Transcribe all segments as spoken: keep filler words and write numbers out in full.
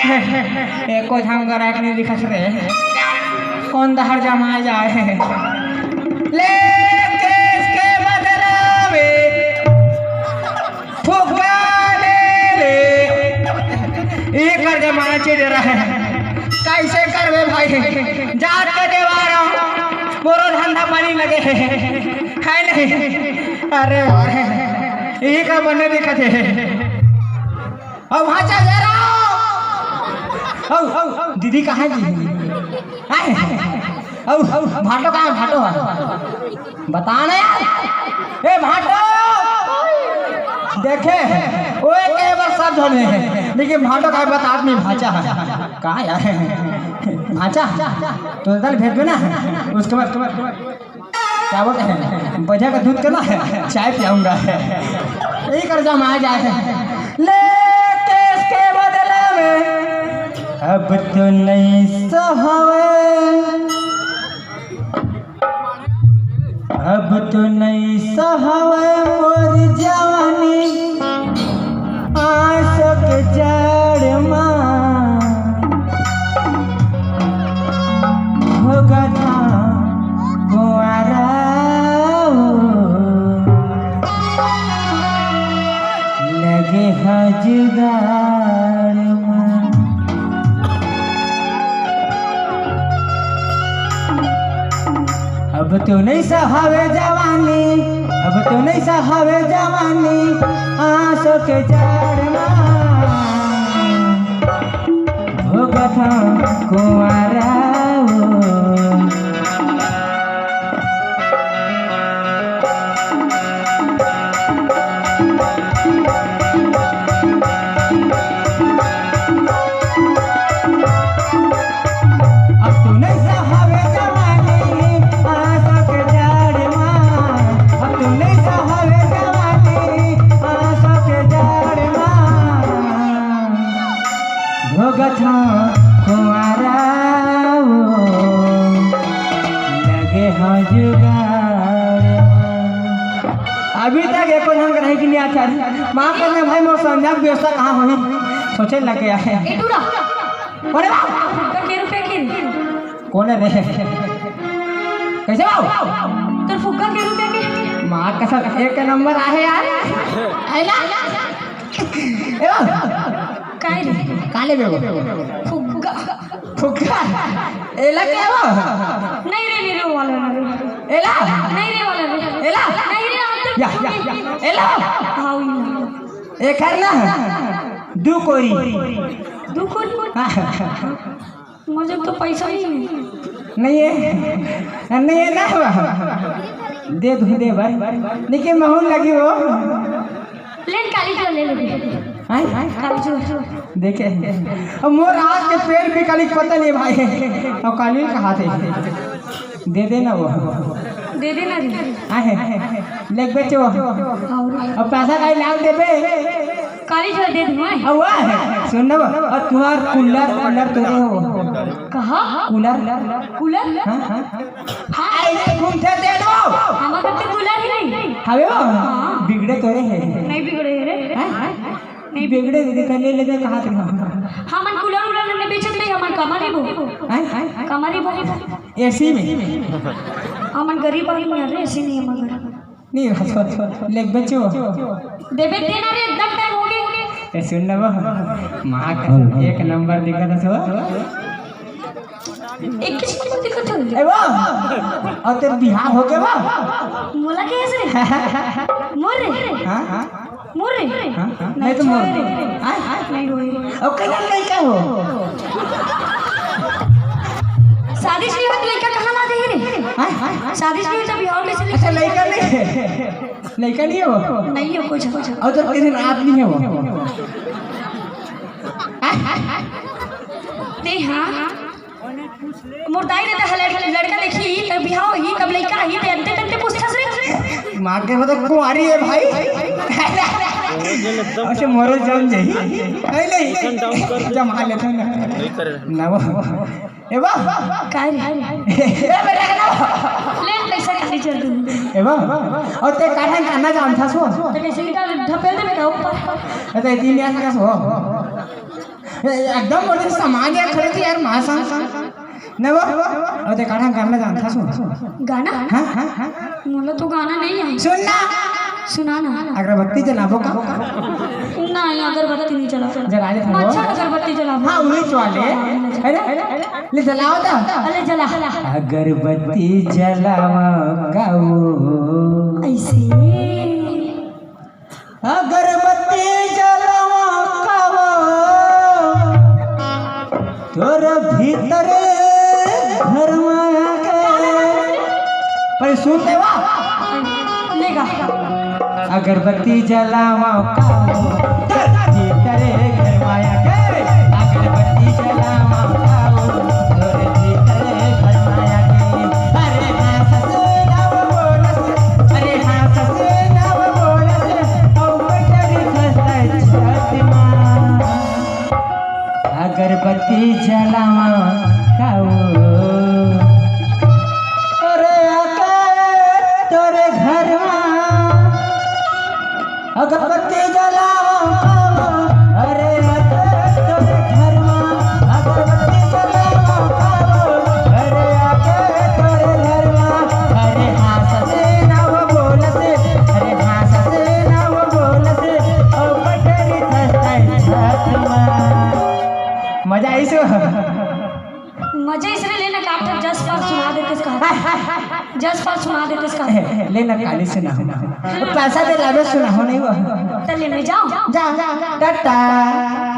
एको झन गराहक नइ दिखत रे। कोन डहर जमाए जाए हे? ले केस के बदला में फुग्गा ले ले। एकर जमाना चल रहा है। कैसे करबे भाई? जात के देवारा मोरो धंधा पानी लगे हे। है नहीं? अरे वाह। यही का बने दिखत हे। अउ भांचा जरा। अउ, अउ, दीदी कहाँ जी? आए? अउ, अउ, भाटो कहाँ है? भाटो है। बता ना यार। ए भाटो। देखे, वो एक बार सब झन हे, लेकिन भाटो का बता आदमी भांचा है। कहाँ यार? भांचा? तो दल भेज दो ना। उसके बाद, क्या बोलते हैं, बजा का दूध का ना चाय पियाऊंगा। यही कर जमाए जाए। ले केस के बदला में अब तो नहीं सहावे, अब तो नहीं सहावे मोर जवानी। आंसू के जड़ मा भोगत हंव कुंवारा ओ, लगे हंव जुगाड़ मा। अब तो नहीं सहावे जवानी, अब तो नहीं सहावे जवानी, आंसू के जड़ मा भोगत हंव कुंवारा ओ। अब तो नहीं सहावे जवानी, आंसू के जड़ मा। अब तो नहीं सहावे जवानी, आंसू के जड़ मा। भोगत हंव कुंवारा ओ, लगे हंव जुगाड़। अभी तक एको झन के नहीं कि नहीं आचार। माफ करना भाई, मोर संध्या के व्यवस्था कहाँ होही? सोचे लगे आहे। ए टूरा। अरे बाप! फुग्गा के रुपया के? कोन हे रे? कैसे बाबू? तोर फुग्गा के रुपया के? माँ कसम, एक नंबर आहे यार। है ना? ए बाबू। काय रे? का लेबे वो? फुग्गा। फुग्गा? एला क्या वो? नहीं रे, नहीं रे, वो वाला नहीं रे। एला? नहीं रे, वाला नहीं। एला? नहीं रे, हम तो या, या, या। एला? हाँ, वही। एक है ना? दू कोरी। दू कोरी? हाँ। मुझे तो पैसा नहीं है। नहीं है? नहीं है ना? दे दू, दे भाई। लेकिन महून लगी वो। ले, काली जो ले ले। हैं? काली जो। देखे। अब मोर आज के पेट भी काली पता नहीं भाई। अब काली कहाँ थे? दे देना वो। दे देना रे। आहे। लेके बेचो। और अब पैसा काई लाग देबे। काली जो दे दूँ मैं। अब वाह। सुन ना वो। अब तुम्हार कूलर, कूलर तो दे हो। कहाँ? कूलर। कूलर? हाँ, हाँ। हाँ, ऐसे घूमते दे दो। हमारे घर पे कूलर ही नहीं। हवे वो? हाँ। बिगड़े तो रहे हैं। नहीं बिगड़े हैं रे। हैं? नहीं। बिगड़े दे दे, ले ले दे, कहाँ थे हम? हमन कूलर उलर नहीं बेचत नहीं, हमन कमर ही बो। हैं? हैं? कमर ही बो। एसी में। हमन गरीब आदमी है रे, एसी नहीं हमन घर। नहीं, रखो, रखो, ले बेचो। देबे देना रे, एकदम टाइम हो गए। ए, सुन ना वो, माँ कसम, एक नंबर दिखा था सो। एक किसी को दिखा था। ए वो, और तेरे बिहार हो गया वो? मोला कैसे रे? मोर रे? हाँ? हाँ? मोर रे? हाँ? हाँ? नहीं तो मोर। छोड़ रे। हाँ? हाँ? नहीं होई। और कहीं लड़का हो? शादी से होत लड़का कहाँ ला दे रे? हाँ? हाँ? शादी से होत बिहार में से अच्छा, लड़का नहीं है? लड़का नहीं हो? नहीं हो कुछ, कुछ। और तो किसी आदमी है वो? ते हाँ। मोर दाई ने तो लड़-, लड़का देखी, तब बिहाव ही, तब लइका ही, ते अंते तंते पूछथस रे। माँ के मतलब कुंवारी है भाई। अच्छा, मोरो जान जाई। नहीं, नहीं। जमा लेते हैं ना। नहीं करे। ना वो। ए बा। काय रे? ए बेटा ना। ले पैसा खाली चल तू। ए बा। और ते काहे खाना जानथस वो? तो कैसे निकाल ढपेल दे बेटा ऊपर। अच्छा, इतनी नहीं आ सका सो। ए, एकदम मोर सामान या खड़े थे यार, माँ संग। न वो, अउ देख, गाना, गाना जानता सुन। गाना? हाँ, हाँ, हाँ। मोला तो गाना नहीं आए। सुन ना। सुना ना। अगरबत्ती जलाबो का? नहीं, अगरबत्ती नहीं जला। जला ले, अच्छा, अगरबत्ती जलाबो। हाँ, वही तो वाले। है ना? ले जलाओ तो। अरे जला। अगरबत्ती जलावा का वो। ऐसे। अगरबत्ती जलावा का वो, तोर भीतर घर में आके। पर सुन लेवा। लेगा। अगरबत्ती जलावा का वो, तोर भीतर घर में आके। अगरबत्ती जलावा का वो, तोर भीतर घर में आके। अरे हाँ ससुर बोलस, अरे हाँ ससुर बोलस, अउ बटर खसै छत मा। अगरबत्ती जलावा का वो। अरे आके तोरे घर मा। अगरबत्ती जलावा का वो। अरे आके तोरे घर मा। अगरबत्ती जलावा का वो। अरे आके तोरे घर मा। अरे हाँ ससुर बोलस, अरे हाँ ससुर बोलस, अउ बटर खसै छत मा। मजा आइस? मजा आइस रे, ले ना काट, जस पर सुना देतेस कहा। जस पर सुना देतेस कहा। ले ना काली सुना। पैसा दे लाबे सुना हो नहीं वो। तो ले मैं जाऊं? जा, जा, जा। Tata.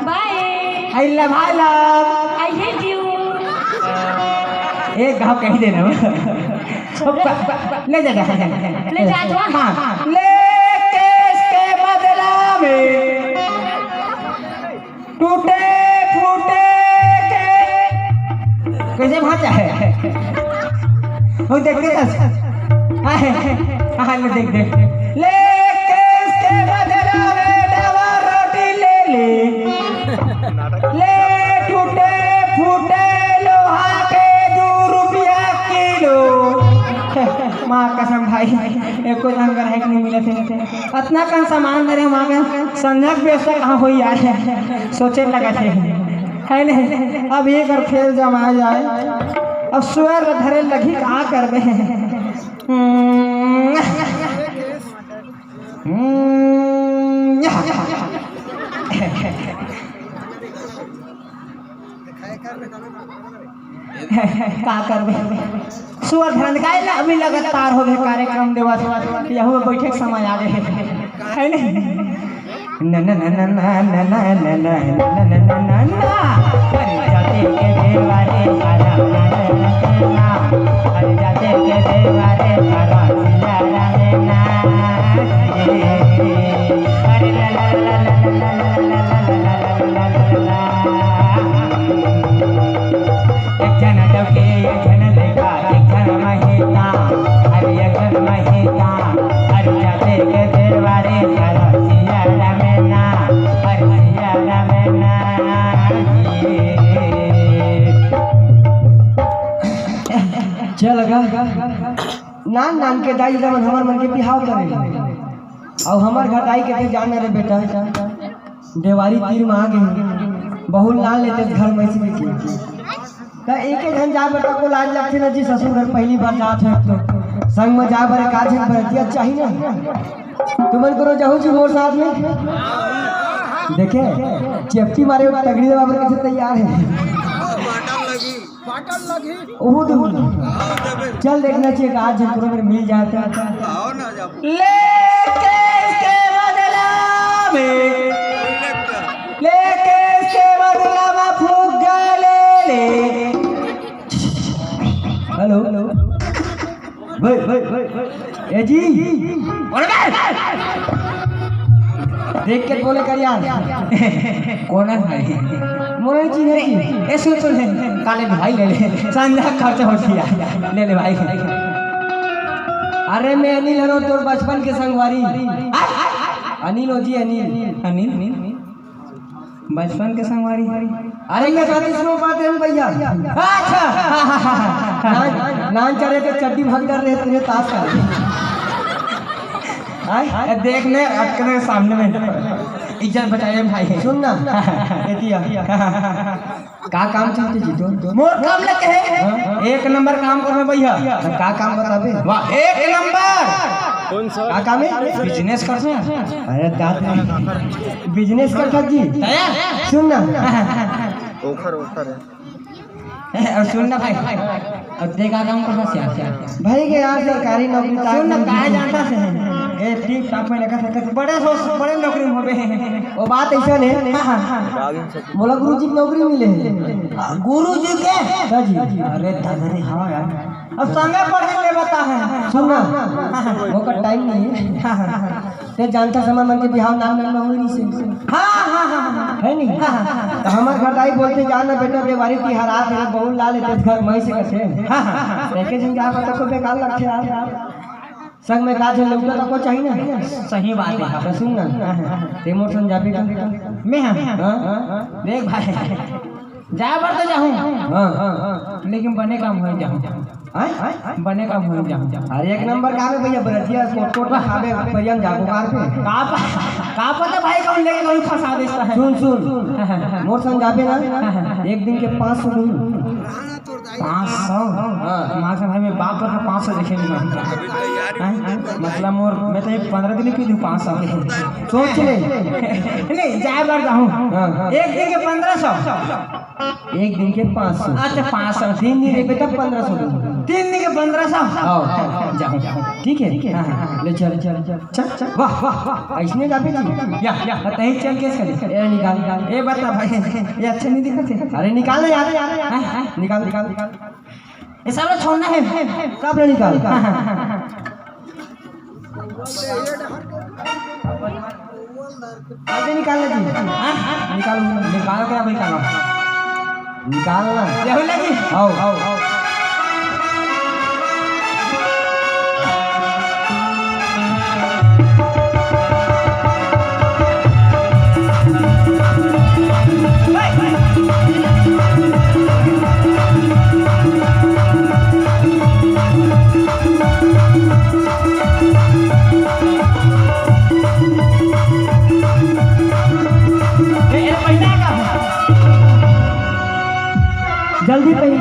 Bye। I love, I love। I hate you। एक घाव कहीं देना। ले जा, जा, जा। ले जा, जा। हाँ। ले केस के बदला में टूटे फूटे के। कैसे भाषा है? वो देखते हैं। हाँ, हाँ, हाँ, ले देख, देख। ले केस के बदला में डबल रोटी ले ले। ले टूटे फूटे लोहा के दू रुपया किलो। माँ कसम भाई, एको झन ग्राहक नहीं मिलत हे। अतना कन सामान धरे हमारे संझा के व्यवस्था कहाँ होई यार, सोचे लगत हे, है नहीं? अब ये कर फेर जमा जाए, अब सुअर ल धरे लगी का करबे। हम्म। हम्म। का करबे? सुअर धरन गाय ला अभी लगातार होगे कार्यक्रम देवत, यहू में बैठे के समय आ गए हे। है नहीं? एक झन डौकी, एक झन लेखा, एक झन महिता, अरे एक झन महिता, अरे जाते के देवारे, अरे सिया राम ना, अरे सिया राम ना। चल गा, नान नान के दाई ददा मन हमर मन के बिहाव करे, अउ हमर घर दाई के तैं जान रे बेटा, देवारी तीर म आ गे, बहू ल ना लेते घर में से। त एक एक झन जाए बर तको लाज लगथे ना जी, ससुर घर पहली बार जात हे तो संग में जाए बर एक आध झन बरतिया चाही ना। तुमन कोनो जहू जी मोर साथ में देखे, चेपटी मारे तगड़ी दबा बर कैसे तैयार हे। ओहो तो चल देखना चाहिए, आज झन कोनो मेर मिल जाता। लेके इसके बदला में, लेके इसके बदला में फुग्गा ले ले। हेलो, भाई, भाई, भाई, भाई। ए जी। बोले बे। देख के बोले कर यार। कौन है भाई? मोरे जी है जी। ए सुन, सुन, सुन। काले भाई ले ले। संझा खर्च होत हे। ले ले भाई। अरे मैं अनिल हरो, तोर बचपन के संगवारी। अनिल हो जी, अनिल। अनिल? बचपन के संगवारी। अरे, ये शादी शुरू बात है भैया। अच्छा। नान, नान चढ़े के चड्डी भंग कर रहे तेरे ताश का। आय? ए, देख ले, अटकने सामने में। इज्जत बचाए भाई। सुन ना, एती आ। का काम चलथे जी तो? मोर काम ल कहे। हाँ? एक नंबर काम करबे भैया। का काम बताबे? वाह, एक नंबर। का काम हे? बिजनेस करथे। अरे दादा, बिजनेस करथा जी। तैयार? सुन ना। ओखर, ओखर। अउ सुन ना भाई, अउ तें का काम करथस यार? भाई के यार सरकारी नौकरी ताक सुन ना, काहे जानथस? ए, टिप टाप में लगा था, बड़े हो, बड़े नौकरी में होबे। वो बात अइसन हे। हाँ, हाँ, हाँ। मोला गुरुजी के नौकरी मिले हे। गुरुजी के? हाँ जी। अरे दादा रे, हाँ यार। अब संगे पढ़े ले बता है। सुन ना, ओकर टाइम नहीं हे। हाँ, हाँ, हाँ। तें जानथस हमर मन के बिहाव नान नान में होई रहिसे। हाँ, हाँ, हाँ, हाँ। हे नहीं? हाँ, हाँ, हाँ। त हमर घर दाई बोलथे, "जा ना बेटा, देवारी तिहार आत हे, बहू ला लेते घर में से कथे।" हाँ, हाँ, हाँ। तेके जिन जा पता को बेकार लगथे यार। संग में का झन लौटा तको चाहिए ना। सही बात हे। त सुन ना, तें मोर संग जाबे का? मैं हाँ। हाँ? देख भाई, जाए बर तो जाहूँ। हाँ, हाँ, हाँ। लेकिन बने काम होए जाहूँ। आय? बने काम होए जाहूँ। अरे एक नंबर काम हे भैया, बरतिया कोट कोट में खाबे, परियन जाबो कार पे। का प-, का पता भाई कौन लेके कहीं फंसा देता है। सुन, सुन। मोर संग जाबे ना, एक दिन के पाँच सौ दूँ। पाँच सौ? हाँ। माँ के भाई, मैं बाप का पाँच सौ देखे नहीं। हैं? मतलब मोर, मैं तो एक पन्द्रह दिन पी लूँ पाँच सौ के। सोच ले। नहीं, जाए बर जाहूँ। हाँ, हाँ। एक दिन के पन्द्रह सौ। एक दिन के पाँच सौ। अच्छा, पाँच सौ। तीन दिन रहिबे तब पन्द्रह सौ। तीन दिन के पन्द्रह सौ? हाँ, हाँ, जाहूँ। ठीक हे? हाँ, हाँ, हाँ। ले चल, चल, चल। चल, चल। वाह, वाह, वाह। अइसने जाबे जी? या, या। तहीं चल के चल। ए, निकाल, निकाल। ए, बता भाई, ये अच्छा नहीं दिखत हे। अरे, निकाल ना यार, यार, यार। हाँ, हाँ। निकाल, निकाल, निकाल। ये सब ला छोड़ना हे। सब ला निकाल। हाँ, हाँ, हाँ, हाँ। अरे निकाल ना जी। हाँ? निकाल। निकाल के अभी निकालो। निकाल ना। ये हो लगी? आओ, आओ, आओ। जल्दी पहन।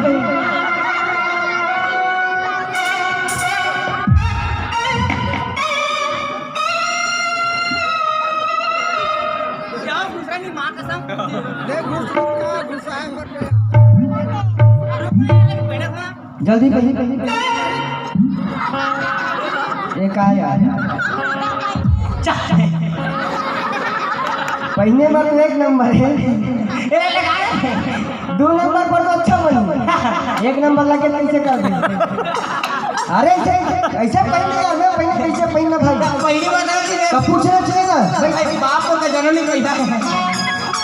जल्दी, जल्दी, जल्दी। ये का यार? पहिने बर तो एक नंबर हे। दू नंबर पर तो अच्छा बनी। एक नंबर लगे तो ऐसे कर दे। अरे ऐसे, ऐसे पहन ले यार, मैं पहले कैसे पहनना भाई? पहली बात है कि तो पूछना चाहिए ना। भाई, बाप को का जन्म नहीं कही था।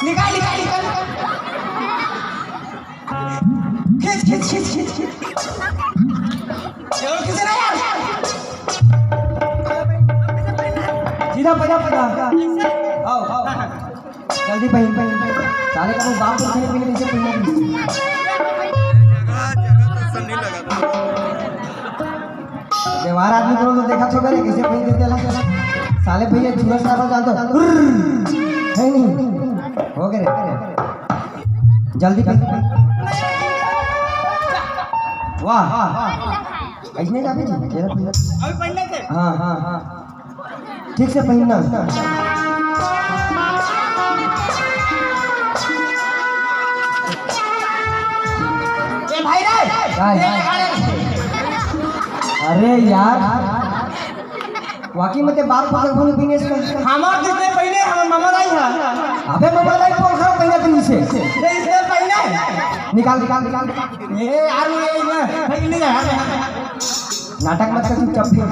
निकाल, निकाल, निकाल। खींच, खींच, खींच, खींच, खींच। जरूर खींच रहा यार। सीधा पजा, पजा। आओ, आओ। जल्दी पहन, पहन, पहन। साले का वो बाप को खाने पीने कैसे पहन? व्यवहार आदमी को तो देखा तो करे, कैसे पहन देते ला। साले भैया झूला सारा डाल दो। हुर्र। है नहीं। हो गए रे। जल्दी पहन। वाह। ऐसने जाबे जी। तेरा पहन। अभी पहनने थे। हाँ, हाँ, हाँ। ठीक से पहनना। ए भाई रे! काय? अरे यार, वाकई में ते बाप को जब बोले पहने इसका। हमार जिसने पहने, हमार मामा दाई है। अबे मामा दाई कौन खा पहने पहने से? ये इसने पहने। निकाल, निकाल, निकाल। ए यार, ये, ये, ये, ये, ये, नाटक मत कर, चुपचाप फिर।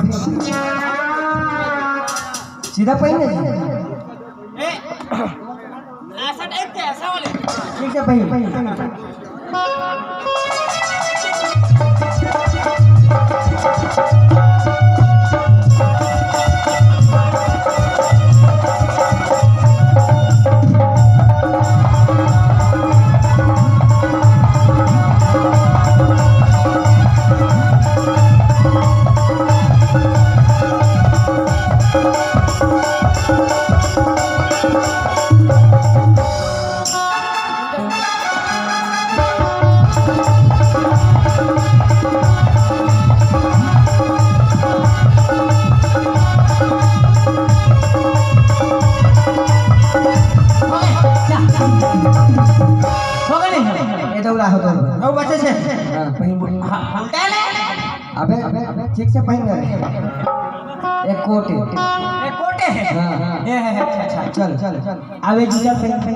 सीधा पहन ले। ऐसा टाइप के, ऐसा वाले। ठीक है, पहन, पहन, पहन। हो गए नहीं? ये तो उड़ा हो तो। वो बच्चे से। हाँ, पहन। हाँ, हाँ। अबे, अबे, ठीक से पहन ले। एक कोट है। एक कोट है? हाँ, हाँ। ये है, अच्छा, अच्छा। चल, चल, चल। अबे, जीजा पहन, पहन।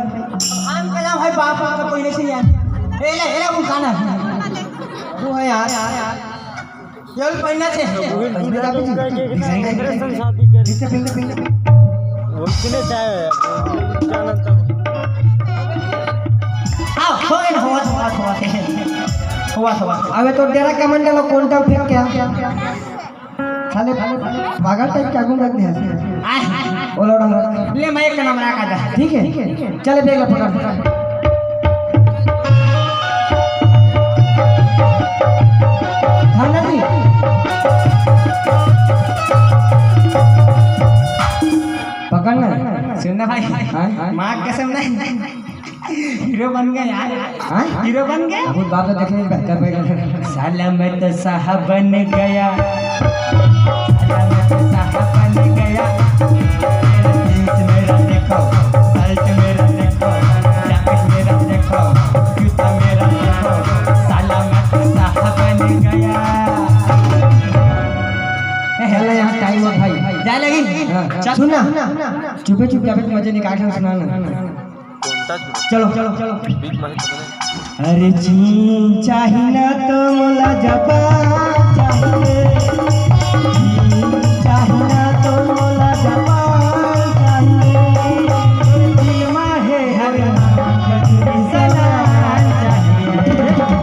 आन का नाम है बाप, बाप का पहले से ही है। ए ले, ए ले, वो खाना। वो है यार, यार, यार। ये भी पहनना चाहिए। पहनना चाहिए। ठीक से पहन ले, पहन ले। वो कितने चाहे, जानन तब। हाँ, हो गया, हुआ, हुआ, हुआ। हुआ, हुआ। अबे तो डेरा कमांडर लोग कौन टाइप फेंक क्या? साले पागल टाइप क्या घूम रखते हैं? आए। वो लोग हम रख। ले, मैं एक नंबर आ जा। ठीक है, चले, बैग ला, पकड़, पकड़। थाना जी। पकड़ ना। सुनना भाई, हाँ? माँ कसम नहीं। हीरो बन गया यार। हाँ? हीरो बन गया। अब बाप तो देखने में बेहतर बैग ला। साला मैं तो साहब बन गया। साला मैं तो साहब बन गया। जींस मेरा देखो, शर्ट मेरा देखो, जैकेट मेरा देखो, जूता मेरा देखो। साला मैं तो साहब बन गया। चल ना, यहाँ टाइम हो भाई। जाए लगी? हाँ। चल। सुन ना, चुपे चुपे अबे मजे निकाल के सुना ना। चलो, चलो, चलो। अरे चीन चाही ना तो मोला जापान चाही। चीन चाही ना तो मोला जापान चाही। दिल मा हे हर नाम के सलाम चाही। दिल मा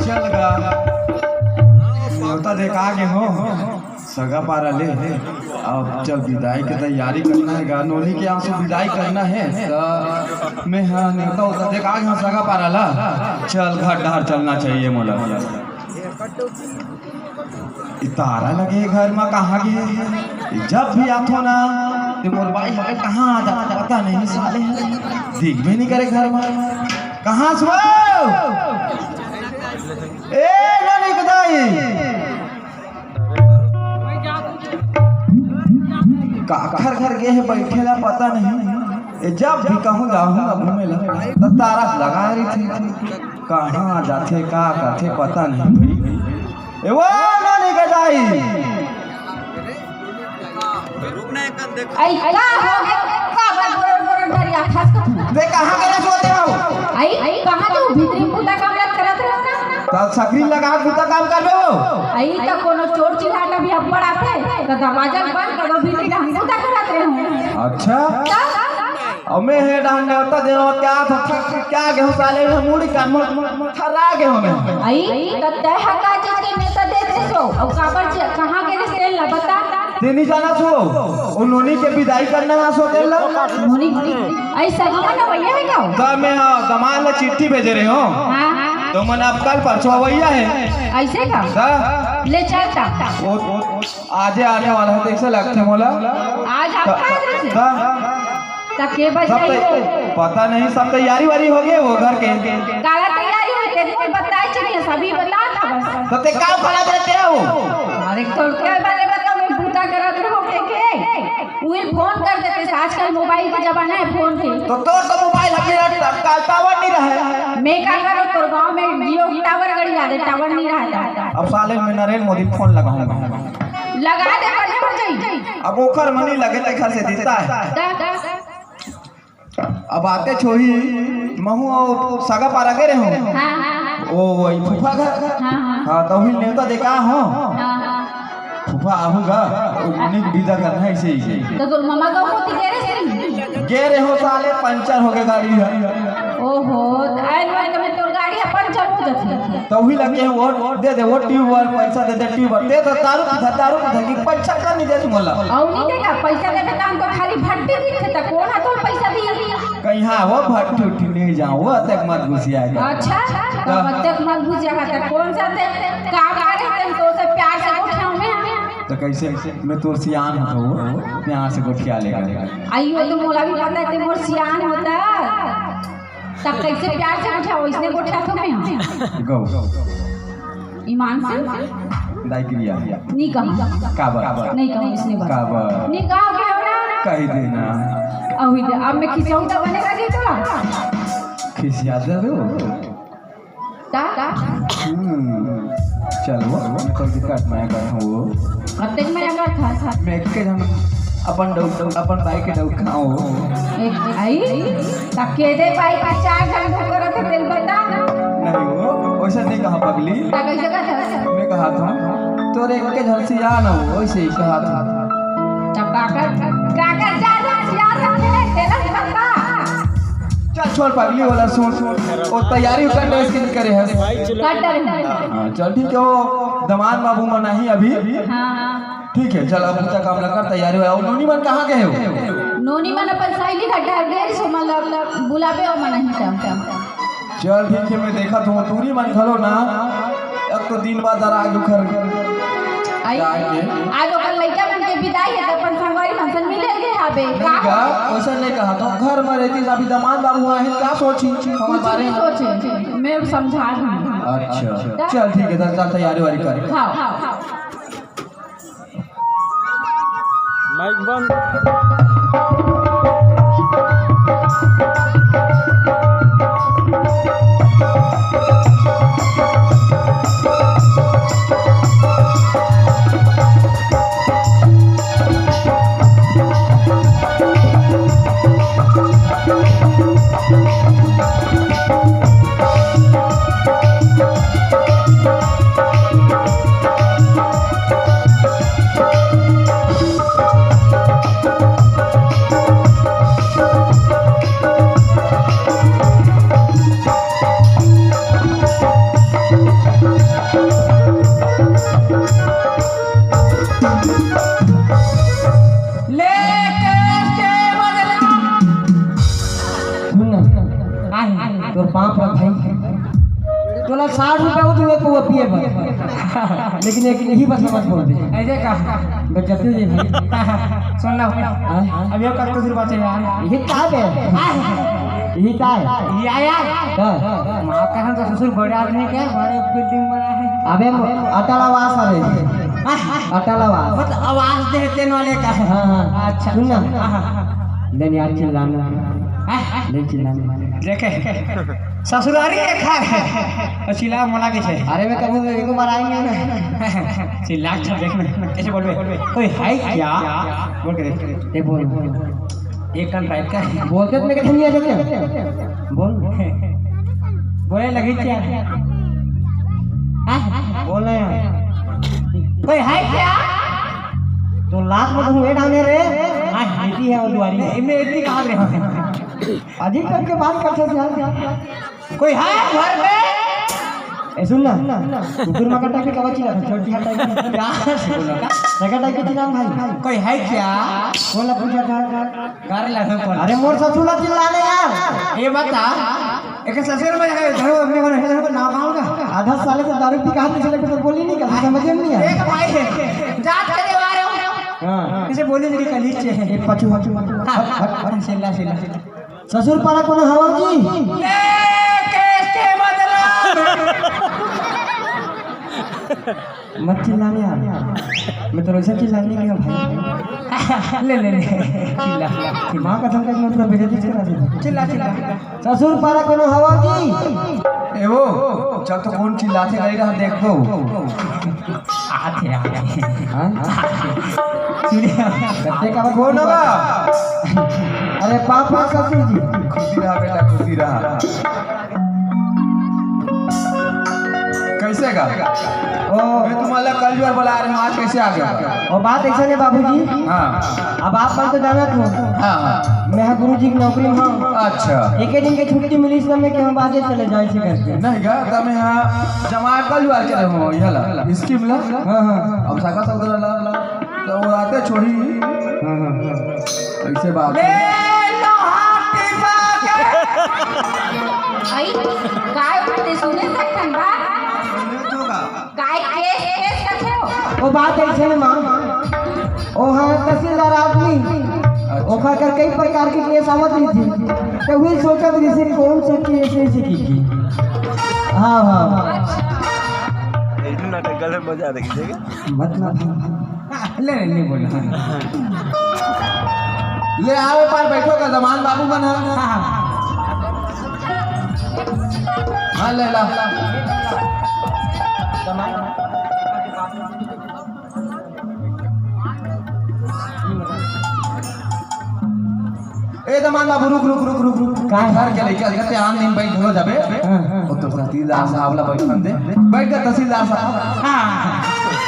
चल गा, नेवता दे के आ गे हों सगा पारा ले। अब चल, विदाई के तैयारी करना हे गा। नोनी के यहाँ से विदाई करना हे, त मैं हा नेवता उता दे के आ गे हों सगा पारा ला। चल, घर डहर चलना चाहिए मोला। ई तारा लगे घर मा कहाँ गे? जब भी आथों ना, ते मोर बाई हवे कहाँ आ जाथे, पता नहीं साले। दिखबे नहीं करे घर मा। कहाँ से हो? ए, नोनी के दाई। काखर घर गे हे बइठे ला पता नहीं। ए, जब भी कहूँ जाहूँ ना घूमे ला, त तारा लगा रहिथे। कहाँ जाथे, का करथे, पता नहीं भाई। ए वो नोनी के दाई। अई, का हो गे? काबर बोरर बोरर डरियाथस का तू? ते कहाँ गे रहे होते हो? अई, कहाँ तू भीतरी बूता काम करत रहे ना? त सकरी लगा बूता काम करबे हो? अई, त कोनो चोर चिल्हाट अभी अब्बड़ आथे, त दरवाजा बंद कर दो, भीतरी हम बूता करत रहे हो। अच्छा? त? अउ मैं हे डहन नेवता देवत का था, क्या गेहूं साले में मुड़ी का म-, म-, म-, थर्रा गेहूं में। अई, त तैं ह का चीज के नेवता दे देसो? अउ काबर च-, कहाँ गे रिहिस तेन ला बता? ते नहीं जाना सो, ओ नोनी के विदाई करना है सो तेन ला। नोनी, अई सही में नवइया हे का? त मैं, हाँ, दमाद ला चिट्ठी भेजे रहे हों। हाँ। त मन अब कल परसों अवइया हे। अइसे का? त? ले चल त। ओ, ओ, आजे आने वाला हे, तइसे लगथे मोला। आज आप त, का आए रहिसे? त, त के बजाई सब हो? पता नहीं, सब तैयारी वारी हो गे वो घर के। काला तैयारी होई, ते कोई बताए चाहिए, सभी बता था बस। त ते का उखाड़ा देते हो? अरे तो के बारे में तो मैं बूता करत रहो के, के? उहिल फोन कर देते, आजकल मोबाइल के जमाना हे, फोन के। त तोर तो मोबाइल हमें का टावर नहीं रहे। मैं का करो, तोर गांव में जियो टावर गड़ी जाथे, टावर नहीं रहता। अब साले मैं नरेंद्र मोदी फोन लगाऊंगा। लगा दे, बने हो जाई। अब ओखर मनी लगे, तेखर से देता है। दा, दा। अब आते छोही, महू अउ सगा पारा गे रहे हों। हाँ, हाँ, हाँ। ओ, वही फूफा घर। हाँ, हाँ। हाँ, त उही नेवता दे के आ हों। हाँ, हाँ। फूफा आहूं गा, उन्हीं के विदा करना हे अइसे ही। त तोर ममा गाँव कोती गे रहे? गे रहे हों साले, पंचर हो गे गाड़ी ह। ओहो, त आए लोग में तोर गाड़ी ह पंचर हो जाथे। त उही लगे हे, वो दे दे, वो ट्यूब वाला पैसा दे दे, ट्यूब वाला। दे दे, दारू पीथे, दारू पीथे कि पैसा का नहीं दे मोला। अउ नहीं देगा, पैसा देबे त हम तो खाली भट्टी दिखे, त कौन ह तोर पैसा दी? कहीं हाँ, वो भट्टी उट्टी नहीं जाऊँ, वो अतेक मत घुसिया कर। अच्छा, त हाँ। अतेक मत घुसिया कर, त कौन सा ते काम आ रहे, तेन तो से प्यार से उठाऊँ मैं। त कैसे मैं तोर सियान होथों, प्यार से गोठिया लेगा। अइयो तो मोला भी पता हे, ते मोर सियान होथस। तब कैसे प्यार से गोठिया, वैसने गोठिया थों मैं। गौ। ईमान से? दाई क्रिया। नहीं कहा। काबर? नहीं कहा, इसने बात। काबर? नहीं कहा, क्या हो रहा? कही देना। अभी दे, अब मैं खिसियाऊँ त बनेगा जी तोला? खिसिया दे दो। का? हम्म, चल वो, मैं तो दिक्कत मैं करथों वो। अतेक मैं करथस? मैं एक झन अपन डौ-, अपन बाई के डौका हूँ। ए, आई? त के दे बाई का चार झन डौका रथे, तेल बता। नहीं वो, वैसा नहीं कहा पगली। त कैसे कहथस? मैं कहा था, तोरे एक झन सियान हो, वैसे ही कहा था। त काकर, काकर चार झन सियान रथे, तेला बता। चल छोड़ पगली वाला, सुन, सुन। वो तैयारी कर ले, इसके करे है। कर डरे हैं। हाँ, चल ठीक है, वो दमाद बाबू मन आही अभी। हाँ, हाँ। ठीक है, चल अब पूजा काम लगा, तैयारी हो। और नोनी मन कहाँ गए हो? नोनी मन अपन सहेली घर डहर गए, सो मतलब बुलाबे ओ मन ही टाइम टाइम। चल ठीक है, मैं देखा तुम टूरी मन घलो ना, अब तो दिन बाद आ आज उखर आई। जाएंगे। आज ओकर लइका मन के विदाई हे, त अपन संगवारी मन संग मिले के हाबे। नहीं का? गा, वैसा नहीं कहा, तो घर में रहती अभी दमाद बाबू आए हैं, क्या सोची हमारे कुछ बारे नहीं में? सोचे, मैं समझा दूँ। अच्छा, चल ठीक है, चल, चल तैयारी वारी कर। हाँ, हाँ। माइक बंद। सुन ना, तोर पाँव पर भाई, तोला साठ रुपया वो दुए पौवा पिए बर, लेकिन एक यही बस मत बोल दे। ऐसे का? बेइज्जती हो जाए भाई। सुन ना, हाँ? अब ये कर कुछ बात है यार। ये का बे? ये का है? ये आया? हाँ। माँ कसम तो ससुर बड़े आदमी के बड़े बिल्डिंग बना है। अबे म-, अटल आवास वाले। हाँ? अटल आवास। मतलब आवास देते वाले का है। हाँ, हाँ। अच्छा। सुन ना। हाँ, हाँ, हाँ। ले नहीं यार, चिल्लाना। हाँ? ले चिल्लाना। देखे, ससुरारी एक है। और चिल्ला मोला के छे। अरे मैं कहूँ, एक बार आएंगे ना। चिल्ला, अच्छा, देख ना, कैसे बोलबे? कोई है क्या? बोल के देख। ये बोल। एक कान टाइप का है। बोलते तो मैं कहते नहीं आ जाते। बोल। बोले लगी क्या? हाँ? बोल ना यार। कोई है क्या? तो लात में तो हुए डाले रे। हाँ, इतनी है वो दुआरी। इनमें इतनी कहाँ रहे? अजीब टाइप के बात करते थे यार। कोई है घर में? ए, सुन ना, कुकुर माँ का टाइप के कवा चिल्ला था, छोटी हटा के। क्या? क्या का टाइप के चिल्ला भाई? कोई है क्या? बोला, पूछा था। घर लगा पर। अरे मोर ससुर ला चिल्ला ले यार। ये बता, एक ससुर में है, धरो अपने को नहीं, को नाम आओगा। आधा साले से दारू पी के हाथ में चले, तो बोली नहीं कर, समझ में नहीं आया। एक भाई है, जात के दीवार हो। हाँ। इसे बोली नहीं कल ही से। ये पचू, पचू, पचू। हाँ, हट, हट, हट। चिल्ला, चिल्ला, चिल्ला। ससुर पारा कोनो हवा जी? ले, केस के बदला। मत चिल्लाने यार, मैं तो ऐसा चिल्लाने नहीं हूँ भाई। ले, ले, ले, चिल्ला। माँ कसम का मैं पूरा बेइज्जती करा दूँ। चिल्ला, चिल्ला। ससुर पारा कोनो हवा जी? ए वो, चल तो कौन चिल्लाथे गई रहा, देखबो। आथे, आथे। हाँ? सुनिए। कत्ते का कौन होगा? अरे पापा ससुर जी। खुशी रहा बेटा, खुशी रहा। कैसे का? ओ। मैं तुम्हारा कल जुआर बुला रहे हूँ, आज कैसे आ गया? ओ, बात ऐसा नहीं बाबूजी। हाँ। अब आप मन तो जानत हो। हाँ, हाँ। मैं गुरु जी की नौकरी में हूँ। अच्छा। एक दिन के छुट्टी मिली इस समय कि हम बाजे चले जाए से करके। नहीं गा, तब मैं हाँ जमा कल जुआर चले हूँ, ये ला। इसकी मिला? हाँ, हाँ। अब साका सौदा ला, ला, ला। तो वो आते छोही। हाँ, हाँ। ऐसे बात है। आई, काय बात है, सुने सकथन बा? काय केस, केस कथे हो? वो बात ऐसे है माँ, वो हाँ तहसीलदार आदमी, ओखर कर कई प्रकार के केस आवत रहिथे, तो वही सोचत रहिसे कौन से केस ऐसे की। हाँ, हाँ। अच्छा। नाटक गले मजा आ रही है। मतलब, ले, ले, नहीं बोला। ले आओ, पार बैठो का दमान बाबू मन है। हाँ, हाँ। हाँ, ले ला। ए दमान बाबू, रुक, रुक, रुक, रुक, रुक। का है? घर के लइका, घर के आन दिन बैठ घलो जाबे। हाँ, हाँ। ओ तो तहसीलदार साहब ला बैठन दे। बैठ जा तहसीलदार साहब। हाँ,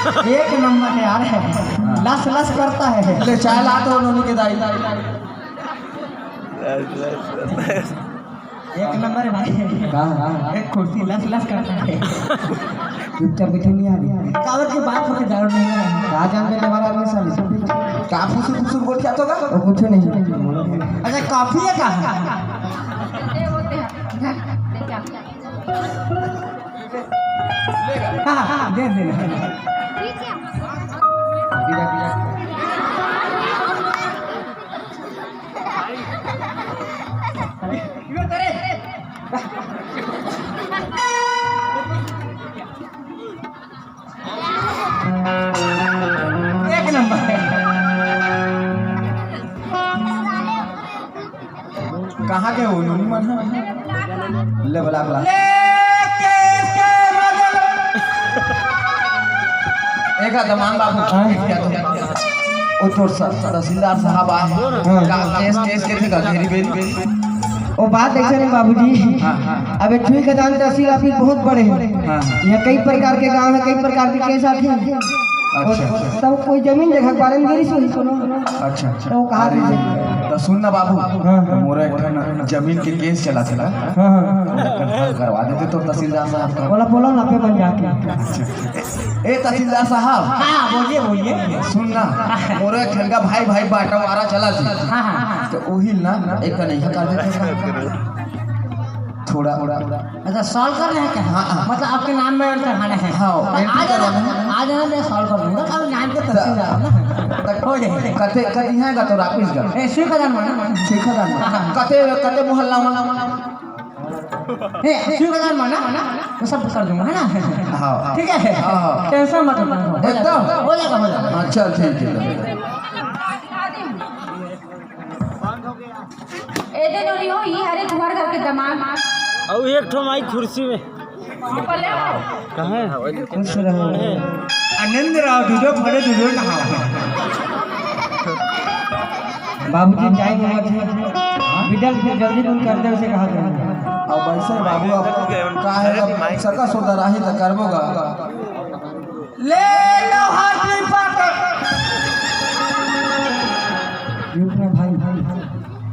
एक नंबर है यार। लस लस करता है। ले चाय ला तो उन्होंने के दाई। एक नंबर है भाई। हाँ, हाँ। एक कुर्सी लस लस करता है। चुपचाप बैठे नहीं आ रही। कावत की बात होके दारू नहीं है। कहाँ जान के तुम्हारा आदमी साले? का फुसुर फुसुर बोल क्या तो का? वो कुछ नहीं। अच्छा, कॉफी है का? हाँ, हाँ, दे दे। एक नंबर। कहाँ के हो नोनी मन? ले बुला, बुला। एक दमान बाबू। हाँ। ओ तोर स-, तहसीलदार साहब आ। हाँ। का केस, केस के थे का घेरी बेरी? ओ बात ऐसे नहीं बाबूजी। हाँ, हाँ। अब एक ठुई खदान तहसील ऑफिस बहुत बड़े हैं। हाँ, हाँ। यहाँ कई प्रकार के गांव है, कई प्रकार के केस आते हैं। अच्छा, अच्छा। तब कोई जमीन जगह के बारे में गिरी सुनी सुनो। अच्छा, अच्छा। तो कहा अरे, दीजिए। तो सुन ना बाबू, हाँ, हाँ। मोरा एक ठन जमीन के केस चला था। हाँ, हाँ। करवा देते तो तहसीलदार साहब का। बोला, बोला ना पे बन जाके। अच्छा। ए तहसीलदार साहब। हाँ, बोलिए, बोलिए। सुन ना, मोरा एक ठन का भाई, भाई बांटवारा चला थी। हाँ, हाँ। तो वही ना, एक नहीं कर देते। थोड़ा, थोड़ा। अच्छा, सॉल्व कर रहे हैं क्या? हाँ, हाँ। मतलब आपके नाम में और चढ़ाना है। हाँ, तो entry आज करवाना है। आज ना मैं सॉल्व कर दूंगा, कल नाम के तहसीलदार हो ना। तक हो जाएगा। कते, कते यहाँ का तो वापिस का। ए, स्वीकार माना। स्वीकार माना। हाँ, हाँ। कते, कते मोहल्ला में? ए, स्वीकार माना, मैं सब कर दूंगा, है ना? हाँ। ठीक है? हाँ, हाँ। टेंशन मत लो, हो जाएगा। एकदम? हो जाएगा, हो जाएगा। अच्छा, ठीक है। ए दे नोनी हो, ई हरे तुम्हारे घर के दामाद। अउ एक ठो माई कुर्सी में। पल्ले हो। कहाँ है? खुश रहो। आनंद राव, दूधो फले, दूधो नहाओ। बाबूजी, टाइम हुआ था। बिडल फिर जल्दी दून कर दे, उसे कहा था। अब ऐसे बाबू, अब का है, अब सका सोदा राही त करबो गा। ले लो हाथ में पकड़। रुक ना भाई, भाई।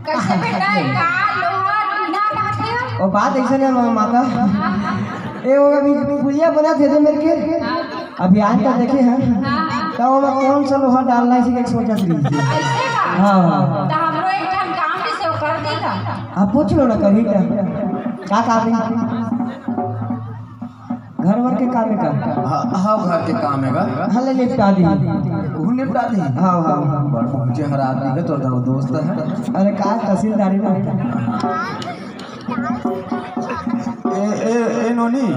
कैसे बेटा, ये का लोहा टीना कहते हो? ओ बात ऐसे ना मा-, माता। ए, वो अभी पुलिया बना थे जो मेरे के। हाँ। अभी आज तक देखे हैं। हाँ। तो वो कौन सा लोहा डालना है, इसी का एक सोचा थी। ऐसे का? हाँ, हाँ। तो हमरो एक ठन काम भी से कर देगा। आप पूछ लो ना, कभी का। का काम है? घर वर के काम है का? हाँ, हाँ, घर के काम है का? हाँ, ले निपटा दी। वो निपटा दी? हाँ, हाँ। बड़ पहुँचे हर आदमी के तो दो दोस्त है। अरे का तहसीलदारी में? ए, ए, ए नोनी,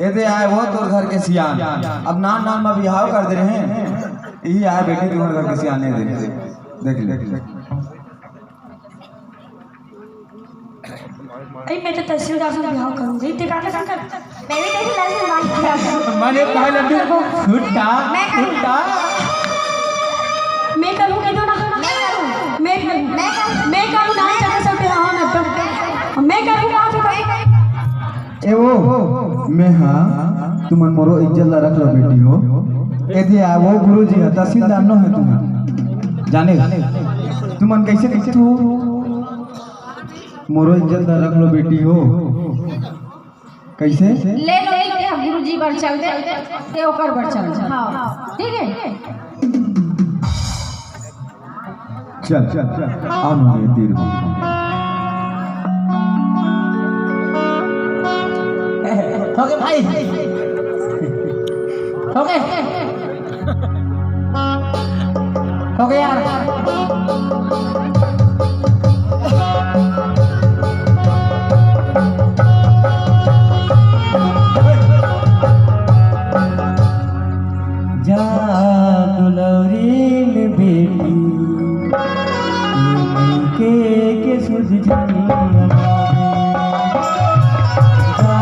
ए दे आए वो तोर घर के सियान। अब नान नान में बिहाव कर दे रहे हैं। यही आए बेटी तुम्हारे घर के सियान, ए दे। देख ले। अरे, मैं तो तहसीलदार से ब्याह करूंगी। तेरा क्या कर? मैं भी तेरी लाइफ में बात किया था। मैंने पहले भी छुट्टा, मैं करूँ। छुट्टा। मैं करूँगी तो ना। मैं करूँ। मैं, मैं, मैं करूँ ना, चाहे सब तेरा हो ना तो। मैं करूँ, कहा तो ए वो, मैं हाँ। तुमन मोरो इज्जत ला रख लो बेटी हो। ए दे आ, वो गुरुजी ह, तहसीलदार नो हे तुमन। जाने? तुमन कैसे तू मोरो इज्जत ला रख लो बेटी हो। कैसे? ले लो, एक के गुरुजी बर चल दे, ते ओकर बर चल दे। हाँ, ठीक है। चल, चल, चल, आ मोरे तीर। ओके भाई। ओके। ओके यार। जा दुलौरीन बेटी, के, के सुध झन लगावे। जा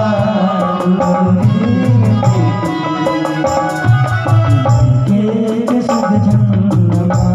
दुलौरीन बेटी, के, के सुध झन लगावे।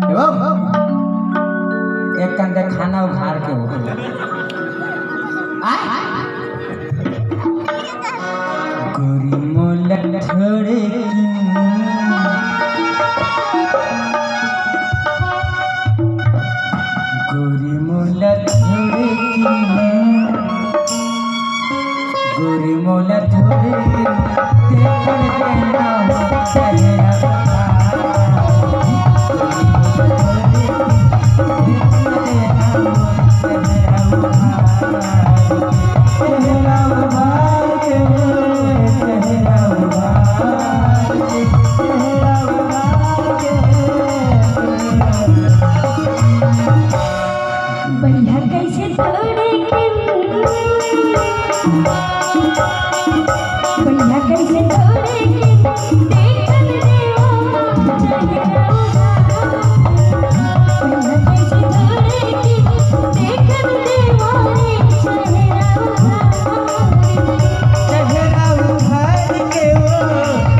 ए बाबू, एक कंडे खाना उघार के हो। आय? गोरी मोला थोड़े किन, गोरी मोला थोड़े किन, गोरी मोला थोड़े देखन देना हो चेहरा। बढ़िया कैसे तोड़े के, बढ़िया कैसे तोड़े के, देखन देवा चेहरा। बढ़िया कैसे तोड़े के, देखन देवा रे चेहरा। चेहरा उघार के वो,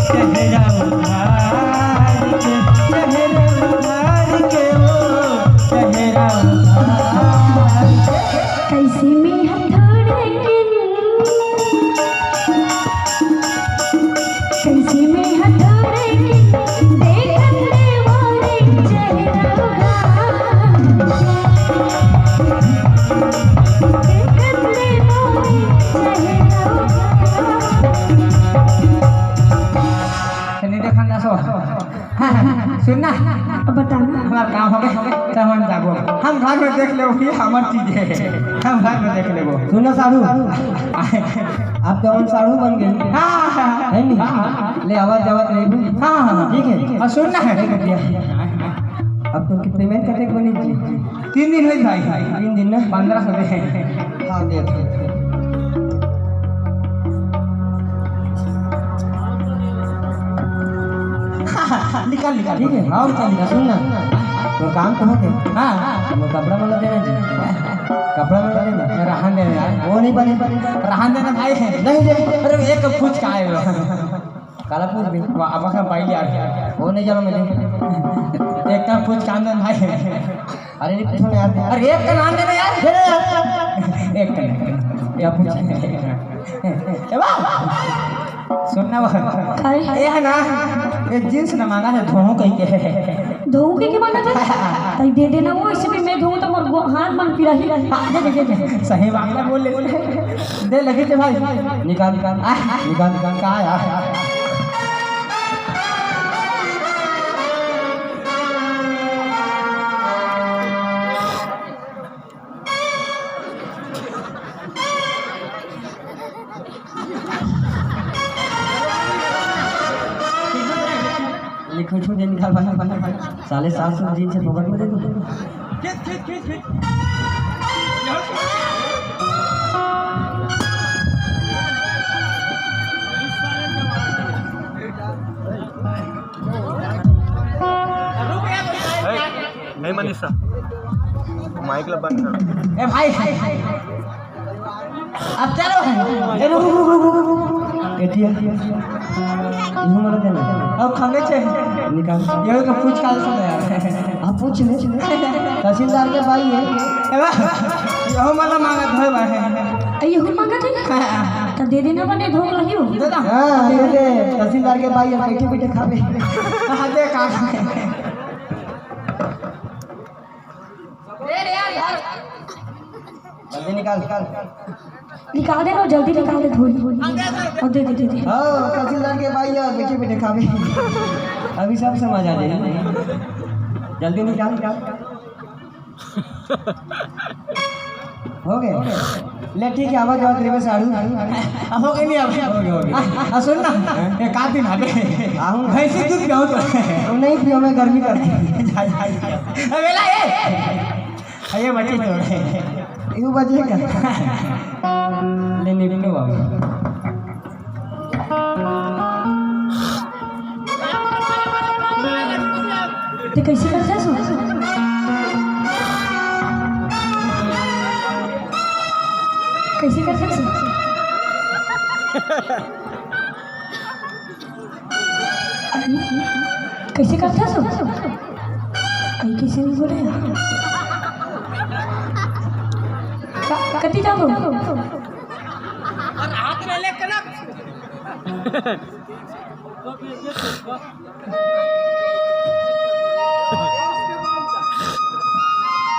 चेहरा उघार के, चेहरा उघार के वो, चेहरा उघार के। कैसे में हथौड़े के, कैसे में हथौड़े के, देखन दे मोरे चेहरा। देखन दे मोरे चेहरा। चलिए देखा ना सो। हाँ, हाँ, सुन ना। अब बता ना। हमार काम हो गए, तो हम जाबो। हम घर में देख लेबो, ये हमार चीज है। हम घर में देख लेबो। सुनो साढ़ू, आप तो हम साढ़ू बन गए। हाँ, हाँ, हाँ। है नहीं? हाँ, हाँ, हाँ। ले आवाज जावत रही। हाँ, हाँ, हाँ। ठीक है। और सुन ना। ठीक है भैया। अब तुमकी पेमेंट कते बनी जी? तीन दिन होई भाई। तीन दिन ना? पन्द्रह सौ दे। हाँ, दे दो। निकाल, निकाल। ठीक है, हाँ, निकाल, निकाल। सुन ना, तो काम तो हो गया। हाँ। वो कपड़ा वाला देना जी। कपड़ा वाला देना। रहन दे यार। वो नहीं बने। रहन देना भाई। नहीं दे। अरे, एक फुचका है वो। काला पूछ भी। वाह, अब हम भाई यार। वो नहीं जाना मुझे। एक का कुछ काम नहीं भाई। अरे नहीं पूछो ना यार। अरे एक का नाम लेना यार। दे ना यार। एक मिनट, या पूछे? ए बा, सुन ना बा। काय? ए हे ना, ए जींस ना मांगा हे, धोहूं कहिके। धोहूं कहिके मांगा था? तई दे देना वो, इसे भी मैं धोहूं तो मोर गो-, हाथ मन पिराही। दे, दे, दे, दे। सही बात ना बोल ले। दे लगे थे भाई। निकाल, निकाल। आ, निकाल, निकाल। का यार? लिखो छो दिन का बना, बना, बना। साले सात सौ जींस फोकट में दे दूं। ए, ए मनीषा, माइक ला बंद कर। ए भाई, अब चलो। ए, रुक, रुक, रुक, रुक, रुक। एतिया। इहू मला देना। अब खाने छे। निकाल। ये तो पूछ काल सुन यार। आप पूछ ले। तहसीलदार के भाई है। ए बा, यहू मला मांगत होय बा। ए, यहू मांगत है? हाँ। तो दे देना बने, धोक रही हो। दे दा। हाँ, दे दे। तहसीलदार के भाई है, बैठे बैठे खावे। हाँ, दे का। जल्दी निकाल, निकाल। निकाल दे ना, जल्दी निकाल दे, धोई। और दे दे, दे दे। हाँ, तहसीलदार के भाई यार, बैठे बैठे खावे। अभी सब समझ आ जाए। जल्दी निकाल, निकाल। हो गए? ले ठीक है, आवाज आवाज रे साड़ू। अब हो गए नहीं अब? हो गए, हो गए। आ, आ, सुन ना, हाँ? एक आध दिन आवे। आऊँ। भैंसी दूध पियाऊँ तो। वो नहीं पियो, मैं गर्मी करती। जा, जा, जा। अबे ला, ए! अरे बचे तो। यू बचे क्या? ले निपटो बाबू। ते कैसे करथस? कैसे करथस? कैसे करथस? अरे कैसे नहीं बोले यार? का-, कति जाबो?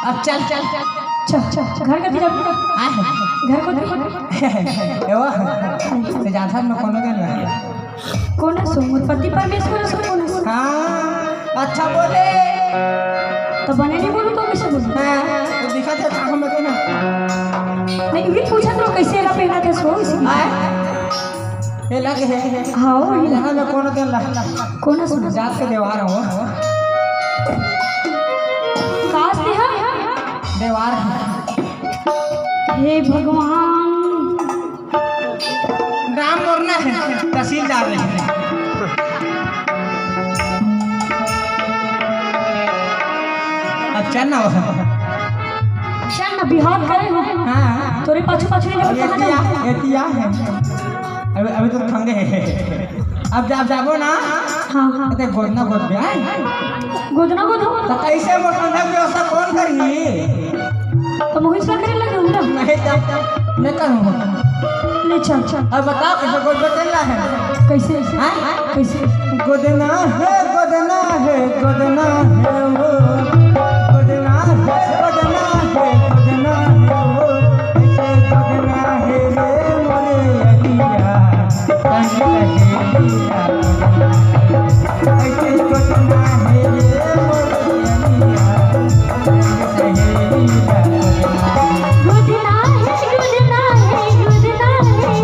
अब चल, चल, चल। चल, चल, चल। घर कति जाबो? हाँ? घर कति? ए वो, ते जाथस न कोनो दिन में। कोन हस? मोर पति परमेश्वर हस, कोन हस? हाँ, अच्छा बोले। तो बने नहीं बोलूं तो कैसे बोलूं? हाँ, तो दिखा दे, कहाँ मत ना। नहीं, ये पूछा तो कैसे ला पहना था सो इसलिए। हाँ? ये लगे है। हाँ, वो ही। यहाँ में कोनो दिन ला। कोन हस? जात के देवार हो। कास देहा? देवार। हे भगवान। नाम मोर ना हे, तहसीलदार हे। अच्छा ना हो। चल ना, बिहाव करे हो। हाँ। तोरे पाछू पाछू नहीं जाओ, कहाँ एतिया, जाओ? एतिया हे। अभी, अभी तो ठंडे हे। अब जा, जाबो ना। हाँ, हाँ। अरे गोदना गोद बे, आय। गोदना गोद हो। तो कैसे मोर ठंडा व्यवस्था कौन करी? तो मोहित से करे लगे हूँ ना। नहीं तो मैं करूँ। ले चल, चल। अब बताओ कैसे गोद बे चल रहा है? कैसे? हाँ? कैसे? गोदना हे, गोदना हे, गोदना हे वो। गोदना हे, गोदना हे, गोदना हे वो। कैसे गोदना हे रे मोरे अलिया, संग सहेली का। कैसे गोदना हे रे मोरे अलिया, संग सहेली का। गोदना हे, गोदना हे, गोदना हे।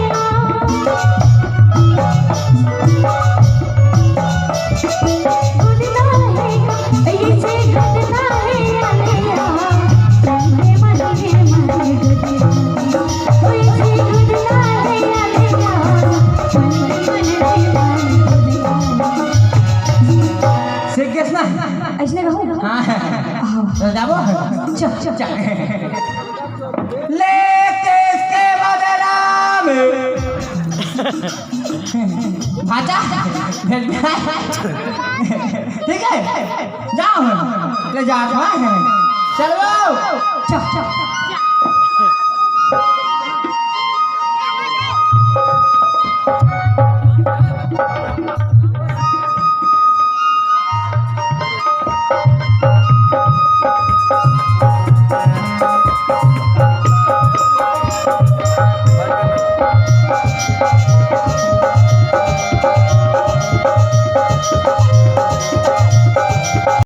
सीख गेस ना? ऐसने कहूँ? हाँ। हाँ। तो जाबो? चल, चल। चल। ले देश के बदला में। भाजा, भेज दे। ठीक है, जाओ, ले जा, हाँ, चलो। चल, चल।